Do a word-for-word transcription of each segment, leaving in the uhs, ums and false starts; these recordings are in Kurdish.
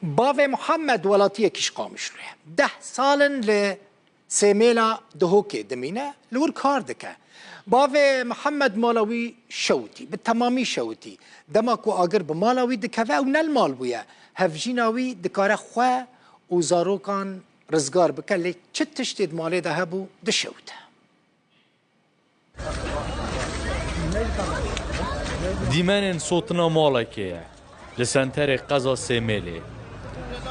Bavê Muhammed welatiyekî ji Qamişlo ye. Deh sal in li Sêmêla Duhokê dimîne, li wir kar dike. Bavê Muhammed mala wî şewitî, bi temamî şewitî. Dema ku agir bi mala wî dikeve, ew ne li mal bûye. Hevjîna wî dikare xwe û zarokan rizgar bike, lê çi tiştê di malê de hebû, dişewite. Dîmenên sotina malekê ye li senterê qeza Sêmêlê.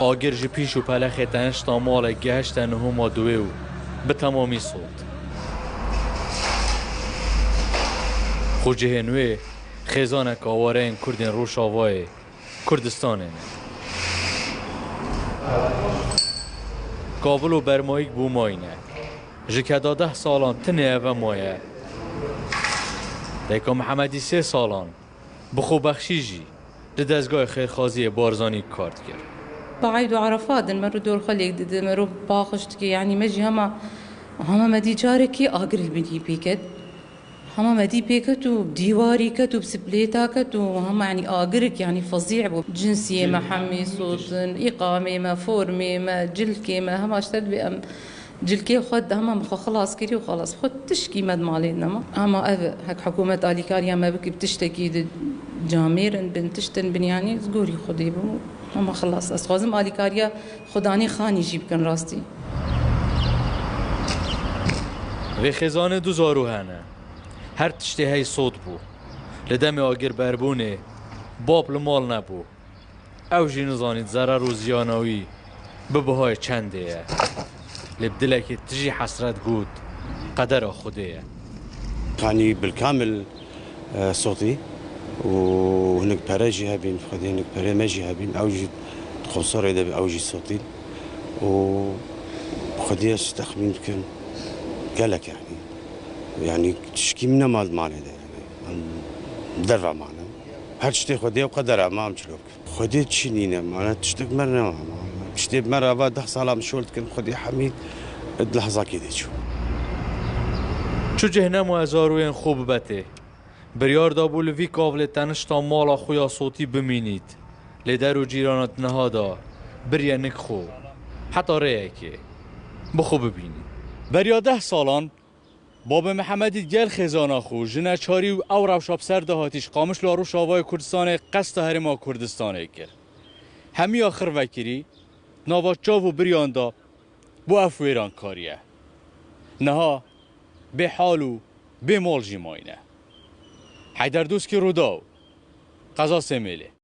Agir ji pîş û pelexê tenişta malê gehişte nihoma duwê û bi temamî sot. Xwecihên wê xêzaneke awareyên Kurdên Rojavayê Kurdistanê ne. Kavil û bermayîk bûmayî ne. Ji keda deh salan tinê eve maye. Dayika Mihemedî sê salan bi xwebexşî jî li dezgahê xêrxwaziyê Barzanî kar dikir. Bi Eyd û Erefat in, mero dor xwe lêk dide, mero paqij dike, yanî me jî hema, hema me dî carekî agir li binî pê ket. Hema me dî pê ket û dîwarî ket û bi siplêta ket û hema, yanî, agirik, yanî, fezî bû. Cinsiyê me hemî sotin, îqamê me, formê me, cilkê me, hema ji te dibê em cilkê xwe, hema min xwe xilas kirî û xelas. Xwe tişkî me di malê nema. Hema ev, hek hikûmet alîkariya me bikî bi tiştekî di camêr in bin, tiştin bin, yanî, ez gorî Xwedê bûm û hema xilas. Ez xwazim alîkariya Xudanê Xanî jî bikin rastî. Vê xêzanê du zarû hene. Her tiştê hey sot bû. Li demê agirberbûnê bab li mal nebû. Ew jî nizanît zerar û ziyana wî bi bihayê çendê ye. Lê bi dilekê tijî hesret got, qedera Xwedê ye. Kanî bilkamil e, sotî û hinek pere jî hebîn, xwedî hinek pere me jî hebîn, ew jî di konserê de be, ew jî sotîn û xwedî ez texmîn dikim gelek, yanî, yanî tişkî min nema di malê de, yanî em derve mane. Her tiştê xwedî ew qedera me, em çilo bikin. Xwedê çi nîne, mane tiştek me nema, tiştê me re va deh sala em şol dikin, xwedî hemî di lehzakê de çû. Çu cih nema zarûyên xwe bibetê. Biryar dabû li vî kavlê tenişta mala xwe ya sotî bimînît. Lê der û cîrana di niha de biriye nik xwe. Heta rêyekê bi xwe bibînît. Beriya deh salan, babê Mihemedî gel xêzana xwe, ji neçarî û ew rewşa bi ser de hatî ji Qamişlo Rojavayê Kurdistanê qesta Herêma Kurdistanê kir. Hemiya xirvekirî, nava çav û biriyan de bo ev wêrankarî ye. Niha bê hal û bê mal jî mayîne. Heyder Doskî, Rûdaw, qeza Sêmêlê.